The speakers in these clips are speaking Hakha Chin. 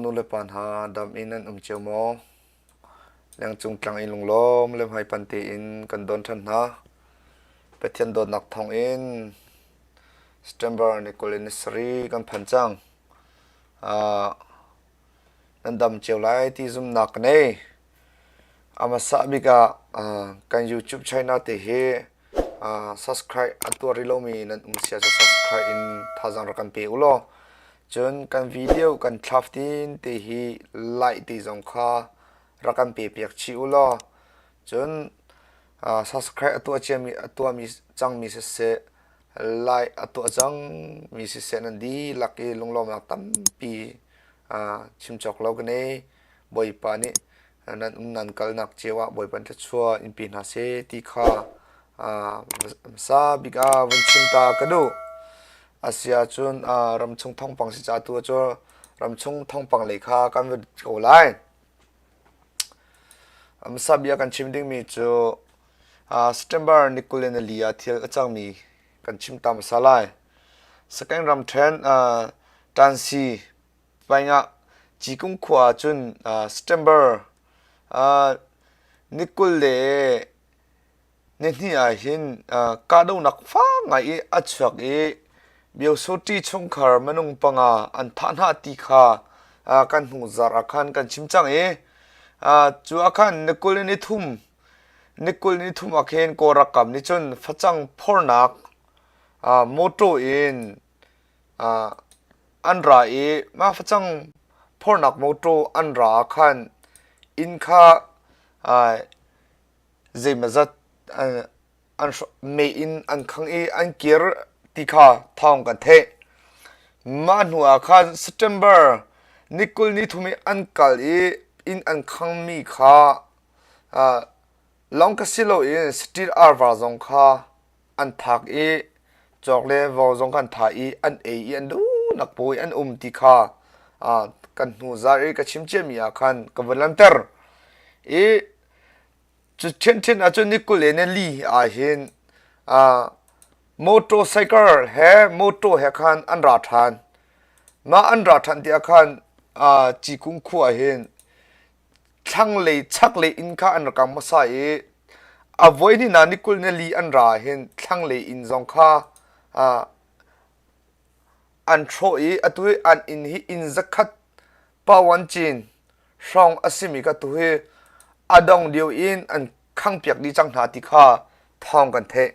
nu le pa hna dam in nan um cio maw? Lengcung tlang in lunglawm le hmaipan tein kan don ṭhan hna. Pathian dawtnak thawngin September ni 27 kan phan cang. Nan dam cio lai ti zumhnak ka nei. A hmasa bik ah kan YouTube channel te hi subscribe a tuah rih lomi nan um sia cu subscribe in thazaang rak kan pe u law cun kan video kan thlaf tin te hi like ti zong kha rak kan pe piak chih u law cun subscribe a tuah ciami a tuahmi cangmi siseh like a tuah cangmi siseh nan dihlak i lunglawmnak tampi chim cawk lo ka nei. Bawipa nih nan um nan kalnak cio ah Bawipa thluachuah in pe hna seh ti kha hmasa bik ah vun chim ta ka duh. A si ahcun ramchung thawngpang si ca tu cu ramchung thawngpang lei kha kan vun ko lai. Hmasa bia kan chim dingmi cu September ni 24 ah thil a cangmi kan chim ta hmasa lai. Sagaing ramṭhen Tansi Pengah Cikung khua ah cun September ni 22 ah hin kahdohnak fak ngai i a chuak i Byosoti chungkhar minung panga an thah hna ti kha kan hnu zarh ah khan kan chim cang i cu ah khan ni 23 ni 23 ah khin Kawl ralkap nih cun facang phornak mawṭaw in an ra i mah facang phornak mawṭaw an ra ah khan inn kha zeimawzat an mei in an khangh i an kir ti kha thawng kan theih. Mah hnu ah khan September ni 23 i an kal i inn an khangmi kha lawng ka si loin steel arva zong kha an thak i cawk le vo zong kan tha i an ei i an duhnak pawi an um ti kha kan hnu zar i ka chim ciami ah khan ka vun lanter i cu ṭhianṭhian ahcun ni 20 le ni li ah hin motorcycle he motor he khan an ra ṭhan. Mah an ra ṭhan tiah khan Cikung khua ah hin thlanglei chaklei inn kha an rak kang hmasa i a voi hnih ni 20 ni li an ra hin thlanglei inn zong kha an hrawh i atu hi an inn hi inn zakhat pawan cin hrawng a simi kha tu hi a dong lio in an khangpiak dih cang hna ti kha thawng kan theih.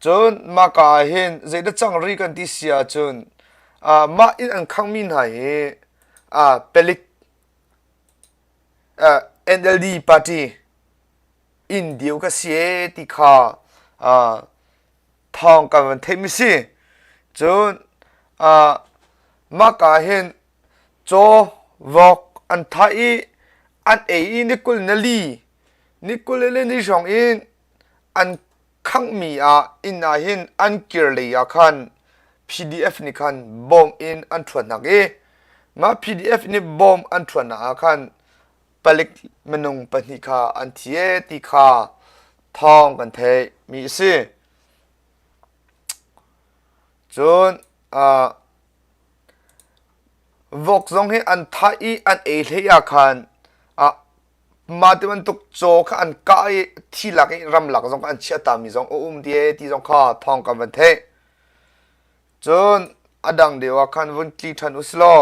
Cun mahka ah hin zeidah cang ri kan ti si ahcun mah inn an khangmi hna hi palik NLD party inn dio ka si ee ti kha thawng kan van theihmi si. Cun mah ka hin caw, vok an thah i an ei i ni 20 na li, ni 20 le ni hrawng in an khanghmi ah inn ah hin an kir lei ah khan PDF nih khan bawm in an ṭhuat i mah PDF nih bawm an ṭhuatnak ah khan palik minung pahnih kha an thi e ti kha thawng kan theih mi a si. Cun uh, vok zong hi an thah i an ei hlei ah khan uh, Mah ti bantuk caw kha an kah i thi lak i ramlak zong kha an chiah tami zong a um ti ee ti zong kha thawng kan van theih. Cun a dang deuh ah khan vun tli ṭhan usih law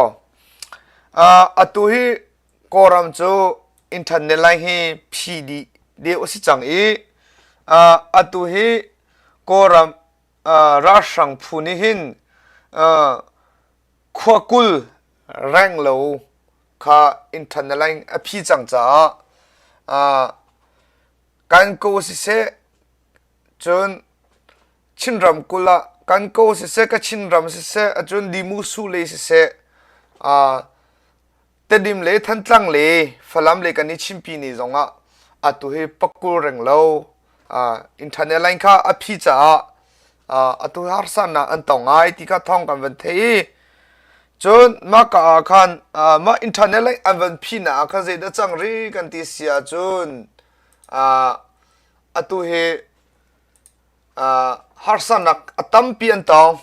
atu hi Kawlram cu internet line hi phi dih deuh a si cang i atu hi Kawlram ralhrang phu nih hin khua 20 reng lo kha internet line a phi cang caah kan ko siseh cun Chinram kulh ah kan ko siseh ka Chinram siseh cun Limusu lei siseh Tedim le Thantlang le Falam le kan i chimpi ni zongah atu hi pakul reng lo internet line kha a phi caah atu harsanak an tong ngai ti kha thawng kan van thei i cun mah ka ah khan mah internet line an van phinak ah khan zeidah cang ri kan ti si ahcun atu hi harsanak a tampi an tong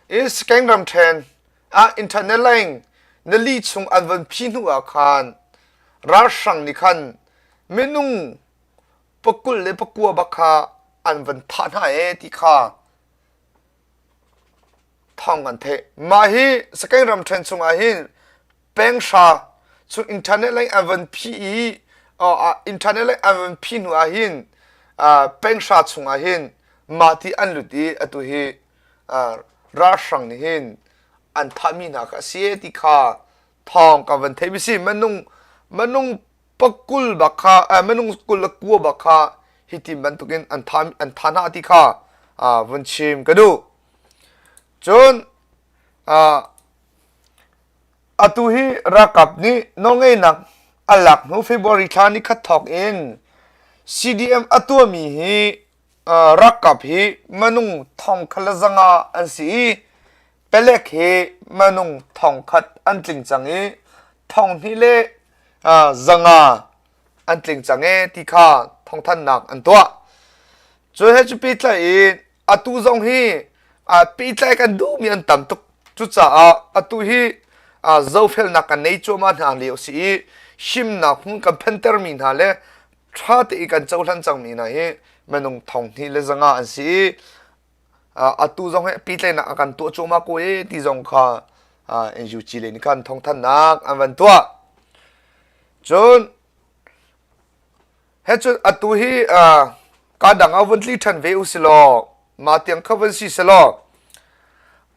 i Sagaing ramṭhen ah internet line. Nili chung an von phi hnu ah khan ralhrang nih khan minung pakul le pakua bak kha an van thah hna ee ti kha thawng kan theih. Mah hi Sagaing ramṭhen chungah hin peng hra chung internet lei an van phih i internet lei an van phih hnu ah hin peng hra chungah hin mah ti an lut i atu hi ralhrang nih hin an thahmi hna kha a si ti kha thawng kan van theih mi si minung minung pakul bak kha minung kul le kua bak kha hi ti bantukin an tha an tha hna ti kha vun chim ka duh cun atu hi ralkap nih nawlngeihnak a lak hnu February thla ni khat thawk in CDM a tuahmi hi ralkap hi minung thong khat le zanga an si i palek hi minung thong khat an tling cang i thong hnih le zanga an tling cang e ti kha thawngthanhnak an tuah. Cu he cu pehtlaih in atu zong hi pehtlaih kan duhmi an tam tuk. Cucaah atu hi zofelnak kan nei cuahmah hna lio si i himnak hmun kan phantermi hna le ṭha tein kan cohlan cangmi hna hi minung thong hnih le zanga an si i atu zong hi pehtlaihnak a kan tuah cuahmah ko e ti zong kha NUG lei nih khan thawngthanhnak an van tuah. Cun He cun atu hi kaa dang ah vun tli ṭhan ve u si law mah tiang kha vun si selaw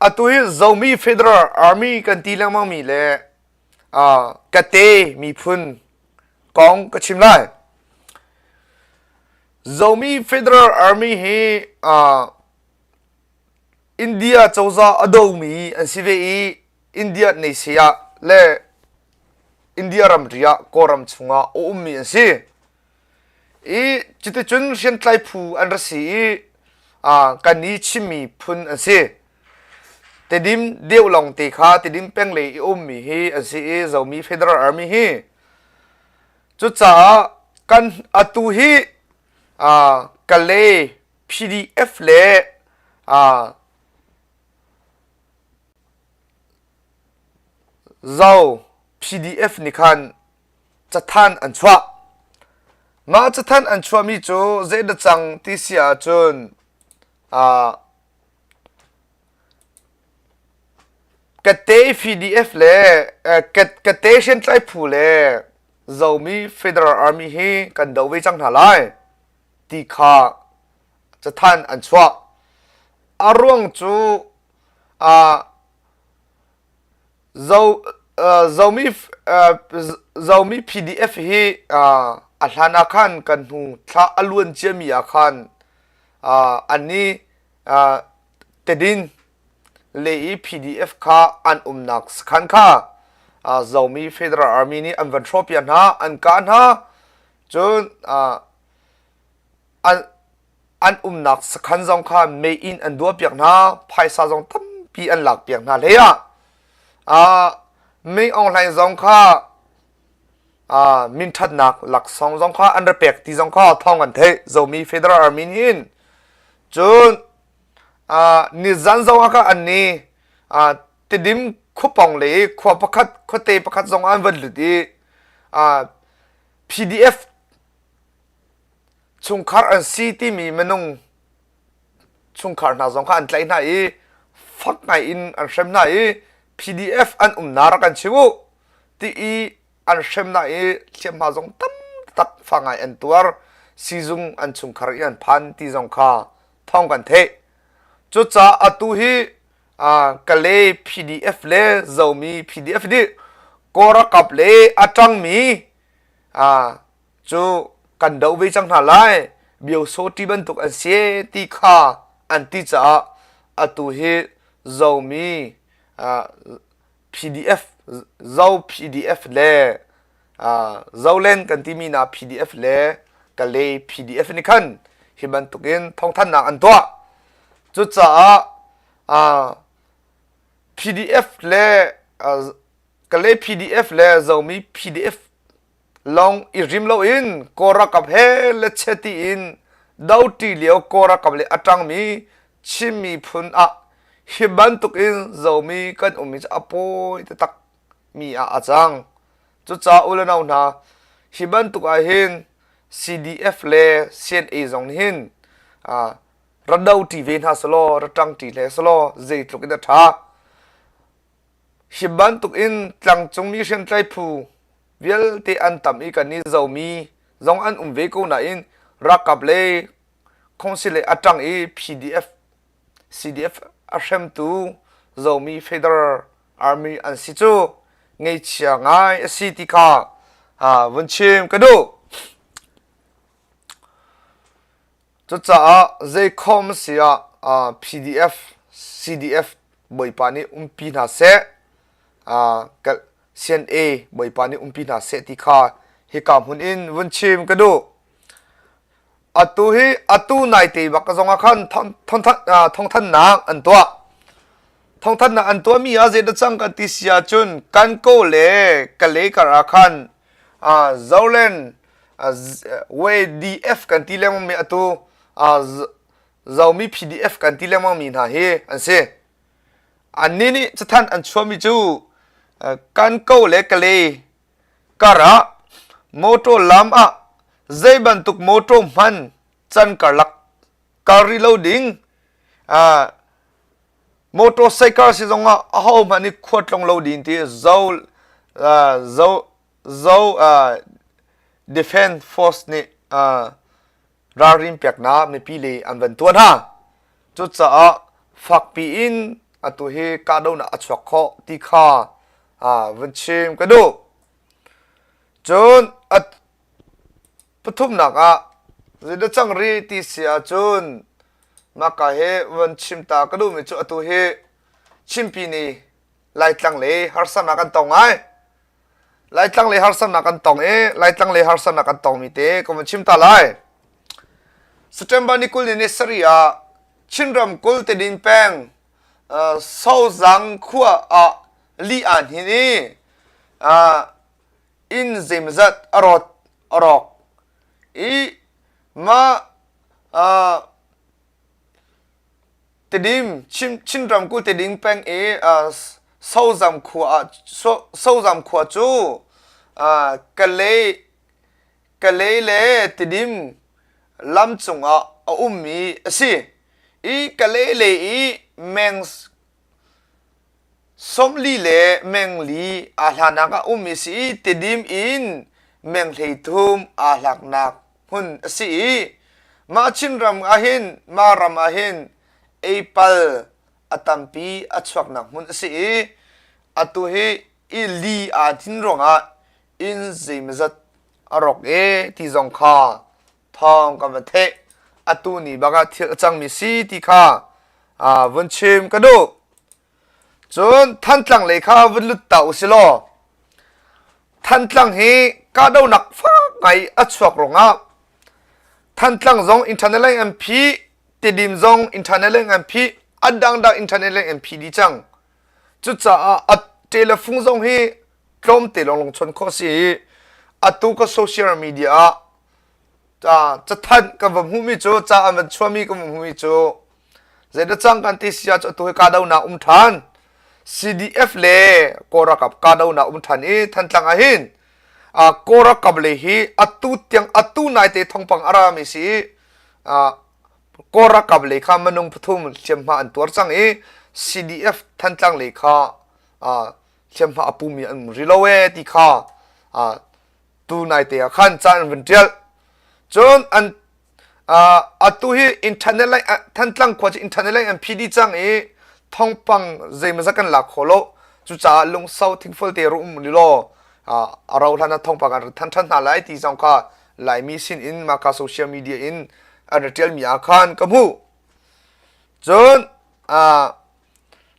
atu hi Zomi Federal Army kan ti lengmangmi le Kate miphun kong ka chim lai. Zomi Federal Army hi India cozah a domi an si ve i India nei ah le India ramri ah Kawlram chungah a ummi an si. I cuticun hriamtlai phu an ra si i kan i chimmi phun an si. Tedim deuh lawng te kha Tedim peng lei i ummi hi an si i Zomi Federal Army hi. Cucaah kan atu hi Kalay PDF le Zo PDF nih khan cathanh an chuah. Mah cathanh an chuahmi cu zeidah cang ti si ahcun uh, Kate PDF le uh, Kate hriamtlai phu le Zomi Federal Army hi kan do ve cang hna lai ti kha cathanh an chuah. A ruang cu uh, Zo, uh, Zomi, uh, Zomi PDF hi uh, a hlan ah khan kan hnu thla a luan ciami ah khan uh, an ni uh, tedin le i PDF kha an umnak sakhan kha uh, Zomi Federal Army nih an van hrawhpiak hna an kah hna cun uh, an an umnak sakhan zong kha mei in an duahpiak hna phaisa zong tampi an lakpiak hna hlei ah uh, Ming Aung Hlaing zong kha uh, minṭhatnak laksawng zong kha an ra pek ti zong kha thawng an theih Zomi Federal Army hin cun uh, nizan zong ah kha an ni uh, Tidim khuapong le khua pakhat khuate pakhat zong an van lut i uh, PDF Chungkhar an si timi minung chungkhar hna zong kha an tlaih hna i fak ngai in an hrem hna i PDF an umnak rak kan chim u ti i an hrem hna i hliamhma zong tam tak fa ngai an tuar sizung an chungkhar i an phan ti zong kha thawng kan theih. Cucaah atu hi Kalay PDF le Zomi PDF nih Kawl ralkap le a ṭangmi cu kan doh ve cang hna lai biosawṭi bantuk an si ti kha an ti caah atu hi Zomi PDF Zo PDF le Zoland kan timi na PDF le Kalay PDF nih khan hi bantukin thawngthanhnak an tuah. Cucaah PDF le Kalay PDF le Zomi PDF lawng i rim loin Kawl ralkap he le cheti in doṭi lio Kawl ralkap le a ṭangmi Chin miphun ah hi bantuk in Zomi kan ummi cu a pawi taktak. mi ah a cang. Cucaah u le nau hna, hi bantuk ah hin CDF le CNA zong nih hin ra do ṭi ve hna selaw, ra ṭang ṭi hle selaw zeitluk in a ṭha. Hi bantuk in tlangcungmi hriamtlai phu vialte an tam i kan i zomi zong an um ve ko nain ralkap le khongsi le a ṭang i PDF CDF a hremtu Zomi Federal Army an si cu ngeichia ngai a si ti kha vun chim ka duh. Cucaah zeikhom si ah PDF, CDF Bawipa nih umpi hna seh, CNA Bawipa nih umpi hna seh ti kha hika hmun in vun chim ka duh. Atu hi atu naite bak zong ah khan thawngthanhnak an tuah. Thawngthanhnak an tuahmi ah zeidah cang kan ti si ahcun kan ko le Kalay kar ah khan Zoland WDF kan ti lengmang mi atu Zomi PDF kan ti lengmang mi hna hi an si. Annih nih cathanh an chuahmi cu kan ko le Kalay kar ah motor lam ah zei bantuk motor hman can karlak kal rih lo ding motorcycle si zong ah aho hmanh nih khuatlong lo ding ti zo zo zo defense force nih ralrin peknak mipi le an van tuah hna. Cucaah fakpi in atu hi kahdohnak a chuak khawh ti kha vun chim ka duh. Cun a pathumnak ah zeidah cang rih ti si ahcun maka hi vun chim ta ka duhmi cu atu hi Chinpi nih Laitlang le harsatnak an tong ngai. Laitlang le harsatnak kan tong i Laitlang le harsatnak kan tongmi te ka vun chim ta lai. September ni 20 ni sarih ah Chin ramkulh Tedim peng uh, Sozang khua ah li an hin i uh, inn zeimazat a rawt a rawk i mah uh, Tedim Chin ramkulh Tedim peng i Sozam khua ah Sozam khua cu Kalay Kalay le Tedim lam cungah a ummi a si. I Kalay lei i meng 40 le meng li aa hlanak ah ummi si i Tedim in meng 33 aa hlaknak hmun a si i mah Chinram ahhin mah ram ahhin eipal a tampi a chuaknak hmun a si i atu hi i li aa hnin ruangah inn zeimawzat a rawk e ti zong kha thawng kan van theih. Atu ni bak ah thil a cangmi si ti kha vun chim ka duh. Cun Thantlang lei kha vun lut ta u si law Thantlang hi kahdohnak fak ngai a chuak ruangah Thantlang zong internet leng an phih, Tidim zong internet leng an phih, a dangdang internet leng an phih dih cang. Cucaah a telephone zong hi tlawmte lawnglawng chon khawh si i atu ka social media ah cathanh kan va hmuhmi cu ca an van chuahmi kan va hmuhmi cu zeidah cang kan ti si ah cu atu hi kahdohnak um ṭhan CDF le Kawl ralkap kahdohnak um ṭhan i Thantlang ah hin Kawl ralkap le hi atu tiang atu naite thawngpang a rami si i Kawl ralkap lei kha minung pathum hliamhma an tuar cang i CDF Thantlang lei kha hliamhma a pumi an um rih lo ee ti kha tu naite ah khan ca an vun ṭial. Cun an atu hi internet lei Thantlang khua cu internet lei an phi dih cang i thawngpang zeimawzat kan lak kho lo. Cucaah lungsau thingful te ru um ni law a rau hlan ah thawngpang an rat than ṭhan hna lai ti zong kha Laimi sin in maka social media in an ra ṭialmi ah khan ka hmuh. Cun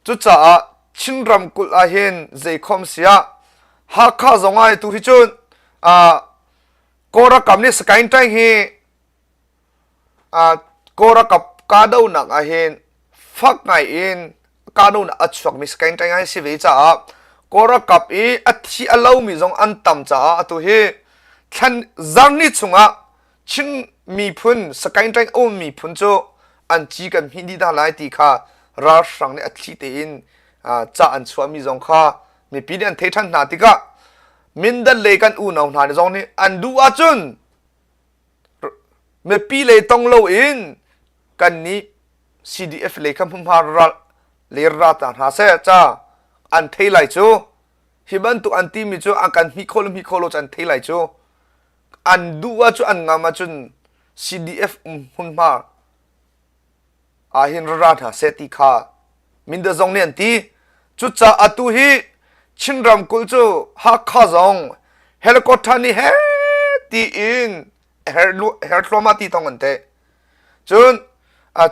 Cucaah Chin ramkulh ah hin zeikhom siah Hakha zong ah tu hi cun Kawl ralkap nih Sakaing Ṭaing hi Kawl ralkap kahdohnak ah hin fak ngai in kahdohnak a chuakmi Sakaing Ṭaing hi si ve caah Kawl ralkap i a thi a lomi zong an tam caah atu hi thlan zarhni chungah Chin miphun Sakaing Ṭaing a um miphun cu an ci kan hmih dih hna lai ti kha ralhrang nih a thli tein ca an chuahmi zong kha Mipi nih an thei ṭhan hna tikah Mindat lei kan unau hna nih zong nih an duh ahcun mipi lei tong loin kannih CDF lei kha hmunhma ral le ra ta hna seh ca an thei lai cu. Hi bantuk an timi cu an kan hmih khawh le hmih khawh lo cu an thei lai cu. An duh ahcun an ngam ahcun CDF hmunhma ahhin ra ra hna seh ti kha Mindat zong nih an ti. Cucaah atu hi Chin ramkulh cu Hakha zong helicopter nih he tiin her thluahmah ti thawng an theih. Cun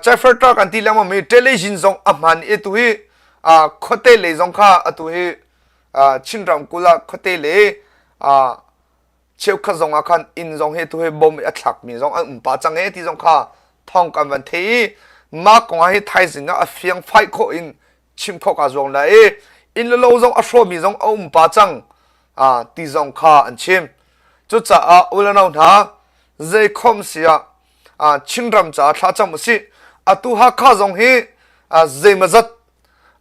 Jafferta kan ti lengmang mi television zong a hman i atu hi khuate lei zong kha atu hi Chin ramkulh ah khuate le cheukhat zong ah khan inn zong hi tu hi bom a thlakmi zong an um pa cang e ti zong kha thawng kan van thei i mah kong ah hi thaizing ah a fiang fai khawh in chim khawh ka zuang lai i inn le lo zong a hrawmi zong a um pa cang a ti zong kha an chim cucaah ulanau hna zei khom si ah Chinram caah thla cam usih atu Hakha zong hi zeimazat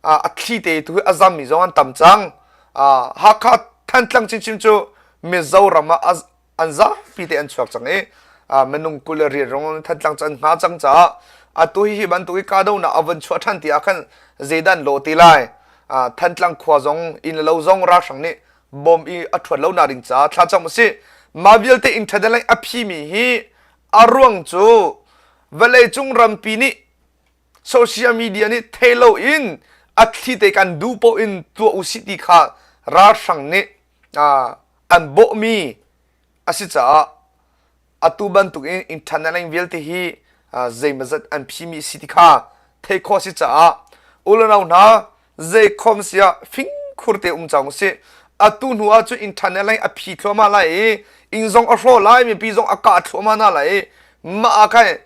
a thli te tu hi a zammi zong an tam cang. Hakha Thantlang chinchin cu Mizoram ah an zapi te an chuak cang i minung 28 rong Thantlang cu an hnga cang caah atu hi hi bantuk i kahdohnak a vun chuah ṭhan ti ah khan zeidan lawh ti lai. Thantlang khua zong inn le lo zong ralhrang nih bom i a ṭhuat lo nak ding caah thlacam usih. Mah vialte internet lei a phimi hi a ruang cu vawleicung rampi nih social media nih thei loin a thli te kan duh paoh in tuah usih ti kha ralhrang nih an bawhmi a si caah atu bantuk in internet leng vialte hi zeimazat an phimi a si ti kha theih khawh a si caah ulanau hna zeikhom siah fingkhur te um cang usih. Atu hnu ah cun internet lei a phi thluahmah lai i inn zong a hrawh lai mipi zong a kah thluahmah hna lai i mah ah khan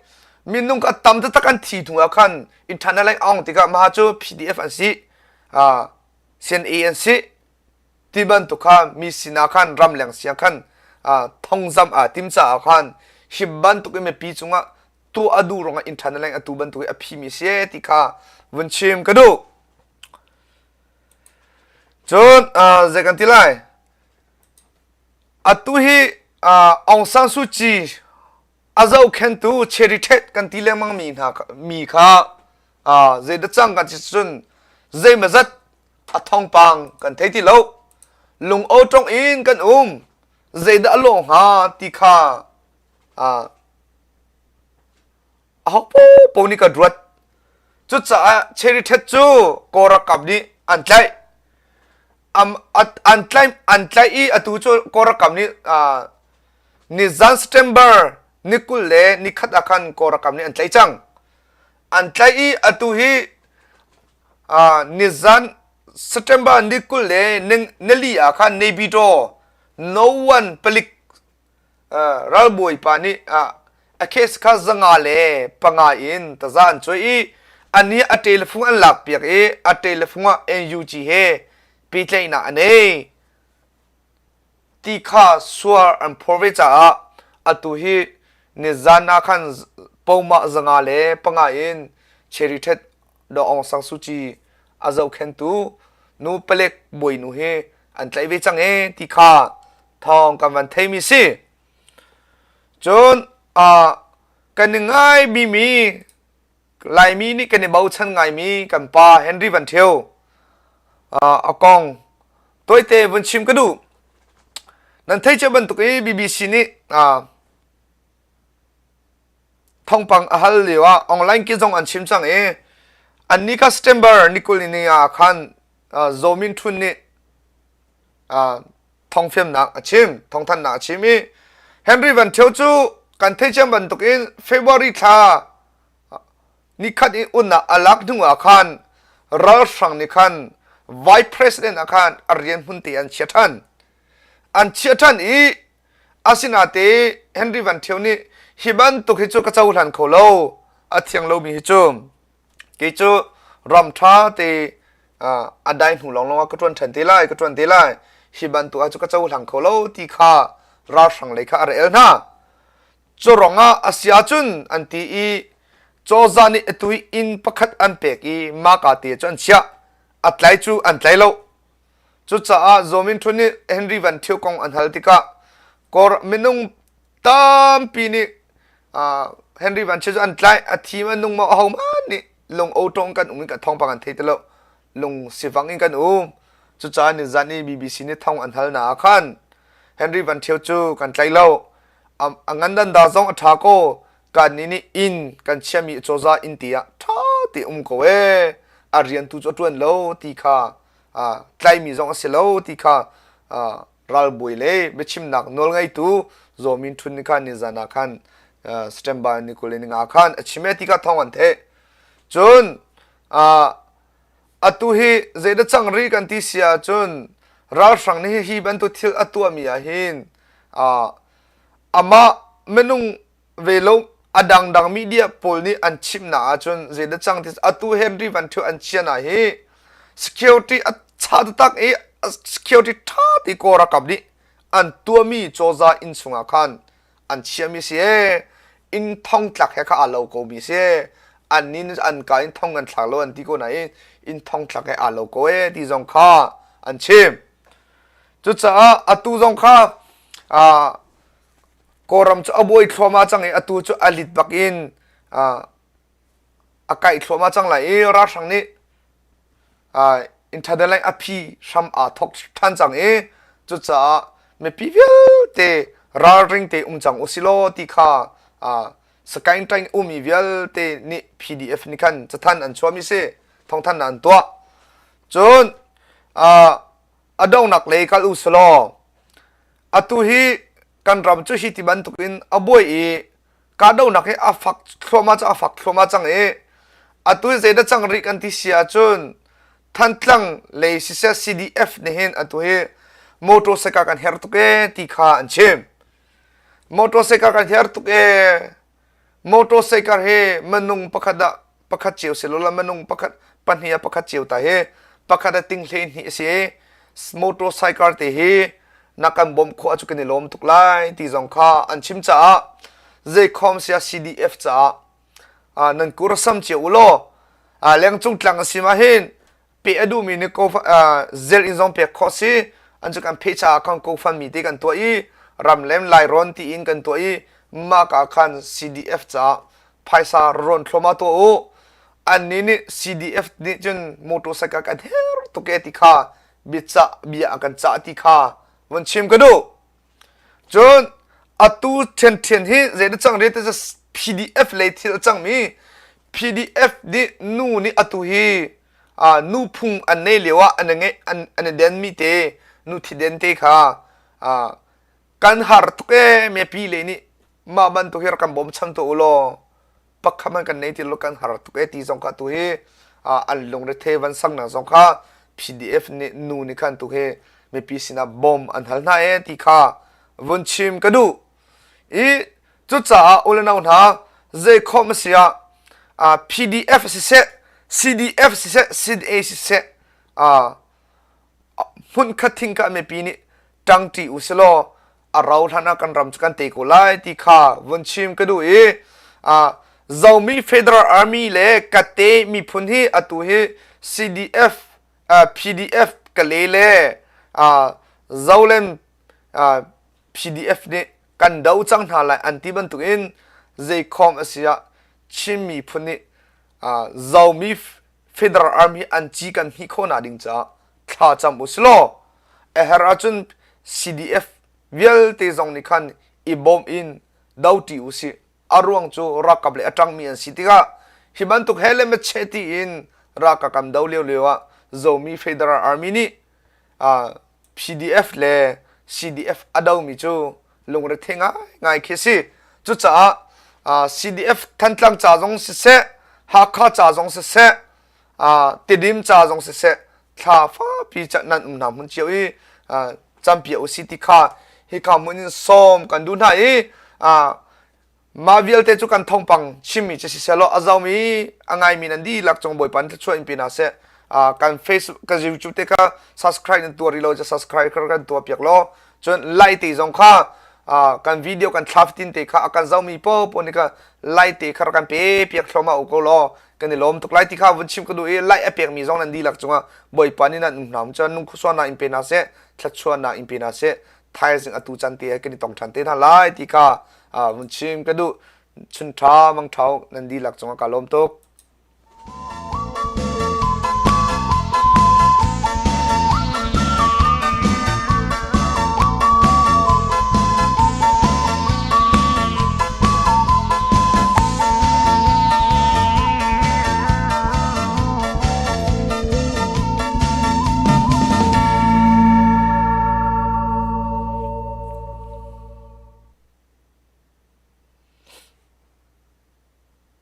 minung a tam taktak an thi hnu ah khan internet lei ong tikah mah cu PDF an si CNA an si ti bantuk kha mi sinah khan ramleng siang khan thongzam aa tim caah khan hi bantuk in mipi cungah tuah a duh ruangah internet leng atu bantuk i a phimi si ti kha vun chim ka duh. Cun zei kan ti lai? Atu hi Aung San Suu Kyi a zohkhentu Cherry Tet kan ti lengmang mi hna mi kha zei dah cang kan si cun zeimazat a thawngpang kan thei ti lo. Lung awṭong in kan um. Zeidah a lawh hnga ti kha aho paohpaoh nih kan ruat. Cucaah Cherry Tet cu Kawl ralkap nih an tlaih. An tlaih an tlaih i atu cu Kawl ralkap nih nizan September ni 20 le ni khat ah khan Kawl ralkap nih an tlaih cang. An tlaih i atu hi nizan September ni 20 le nili ah khan Naypyidaw No. 1 palik ralbawipa nih a case kha 505 in taza an cuai i anih a telefung an lakpiak i a telefung ah NUG he pehtlaihnak a nei ti kha suar an phor ve caah atu hi nizan ah khan pomah 505 in Cherry Thet Daw Aung San Suu Kyi a zohkhentu nu palek bawinu hi an tlaih ve cang ee ti kha thawng kan van theimi si. Cun kan i ngai bimi Laimi nih kan i bochan ngaimi kan pa Henry Van Thio a kong tawite vun chim ka duh. Nan theih cia bantuk i BBC nih thawngpang a hal lio ah online ki zong an chim cang i anni kha September ni 20 ni ah khan Zaw Min Htun nih thawngfiamnak a chim thawngthanhnak a chim i Henry Van Thio cu kan theih ciam bantukin February thla nikhat i unnak a lak hnu ah khan ralhrang nih khan vice president ah khan a rian hmun te an chia ṭhan an chia ṭhan i Asinate Henry Van Thio nih hi bantuk hi cu ka cohlan kho lo a thiang lomi hi cu kei cu ram ṭha te a dai hnu lawnglawng ah ka ṭuan ṭhan te lai ka ṭuan te lai hi bantuk ah cu ka cohlang kho lo ti kha ralhrang lei kha a rel hna. Cu ruangah a si ahcun an ti i cozah nih atu hi inn pakhat an pek i mahka te cu an chiah a tlai cu an tlai lo. Cucaah Zaw Min Htun nih Henry Van Thio kong an hal tikah Kawl minung tampi nih Henry Van Thio cu an tlaih, a thi ma nung maw ahohmanh nih lung awṭawng kan um in kan thawngpang an thei ti lo. Lung sivang in kan um. Cucaah nizan i BBC nih thong an hal na ah khan Henry Van Thio cu kan tlai lo. A ngandanda zong a ṭha ko. Kan nih nih inn kan chiami cozah inn ti ah ṭha te um ko ee. A rian tu cu a ṭuan lo ti kha tlaimi zong a si lo ti kha ralbawi le biachimnak nawlngeitu Zaw Min Htun nih khan nizan ah khan September ni 20 ni nga khan a chim e ti kha thawng an theih. Cun atu hi zeidah cang rih kan ti si ahcun ralhrang nih hi bantuk thil a tuahmi ah hin amah minung ve lo a dangdang media pawl nih an chimnak ahcun zeidah cang ti atu Henry Van Thio an chian ah hi security a cha taktak i security tha ti Kawl ralkap nih an tuahmi cawza inn chungah khan an chiahmi si ee inn thong tlak he kha aa lo ko mi si an nin an ka in thong kan thlak lo an ti ko nain inn thong thlak he aa lo ko ee ti zong kha an chim cucaah atu zong kha Kawlram cu a buai thluahmah cang i atu cu a lit bak in a kaih thluahmah cang lai i ralhrang nih internet line a phi hram aa thawk ṭhan cang i cucaah mipi vialte ralring te um cang usilaw ti kha Sakaing ṭaing ummi vialte nih PDF nih khan cathanh an chuahmi si thawngthanhnak an tuah. Cun a donghnak lei kal usilaw atu hi kan ram cu hi ti bantukin a buai i kahdohnak hi a fak thluahmah cu a fak thluahmah cang i atu hi zeidah cang rih kan ti si ahcun Thantlang lei siseh CDF nih hin atu hi motorcycle kan herh tuk ee ti kha an chim. Motorcycle kan herh tuk ee. Motorcycle hi minung pakhat ah pakhat cio si lo minung pakhat pahnih ah pakhat cio ta hi pakhat ah ting hle hnih a si i motorcycle te hi na kan bawmh khawh ahcun kan i lawm tuk lai ti zong kha an chim caah zeikhom sia CDF caah nan kur sam cio u law lengcung tlang a si ma hin pe a duhmi nih ko zel in zong pek khawh si an cu kan phe caah kan GoFundMe te kan tuah i ramlem lairawn tiin kan tuah i mah ka khan CDF caah phaisa rawn thluahmah tuah u annih nih CDF nih cun motorcycle kan her tuk e ti kha biacah bia a kan cah ti kha von chim ka duh Cun atu ṭhianṭhian hi zeidah cang rian ti PDF lei thil a cangmi PDF nih nu nih atu hi nu phung an nei lio ah an i an i denmi te nu thiden te kha kan har tuk ee mipi lei nih mah bantuk hi rak kan bawmchan tuah u law pakhat hmanh kan nei ti lo kan har tuk e ti zong kha tu hi an lungrethe van sangnak zong kha PDF nih nu nih khan tu hi mipi sinah bawm an hal hna e ti kha vun chim ka duh i cucaah u le nau hna zeikhom a si ah PDF siseh CDF siseh CDA siseh hmunkhat thing kha mipi nih ṭangṭi u silaw a rau hlan ah kan ram cu kan te ko lai ti kha vun chim ka duh i Zomi Federal Army le Kate miphun hi atu hi CDF PDF Kale le Zoland PDF nih kan do cang hna lai an ti bantukin zeikhom a si ah Chin miphun nih Zomi Federal Army an ci kan hmih khawhnak ding caah thla cam u silaw a herh ahcun CDF vialte zong nih khan i bawm in do ṭi u sih. A ruang cu ralkap le a ṭangmi an si tikah hi bantuk he le mache tiin ralkap kan do lio lio ah Zomi Federal Army nih PDF le CDF a domi cu lungrethe ngaingai khi a si. Cucaah CDF Thantlang ca zong siseh, Hakha ca zong siseh, Tidim ca zong siseh, thla fapi nan um hna hmun cio i campiah u si ti kha hika hmun in sawm kan duh hna i mah vialte cu kan thawngpang chimmi cu siseh law a zomi a ngaimi nan dihlak cung Bawipa in thluachuah in pe hna seh. Kan Facebook kan YouTube te kha subscribe nan tuah rih lo cu subscribe kan tuah piak law cun like te zong kha. Kan video kan thla fatin te kha a kan zomi popo nih kha like te kha kan pe piak thluahmah u ko law kan i lawm tuk lai ti kha vun chim ka duh i like a pekmi zong nan dihlak cungah Bawipa nih nan um hna cun nungkhusuanak in pe hna seh, thluachuahnak in pe hna seh, thaizing atu can te kan i tong ṭhan te hna lai ti kha vun chim ka duh. Chun ṭha mang ṭha nan dihlak cungah ka lawm tuk.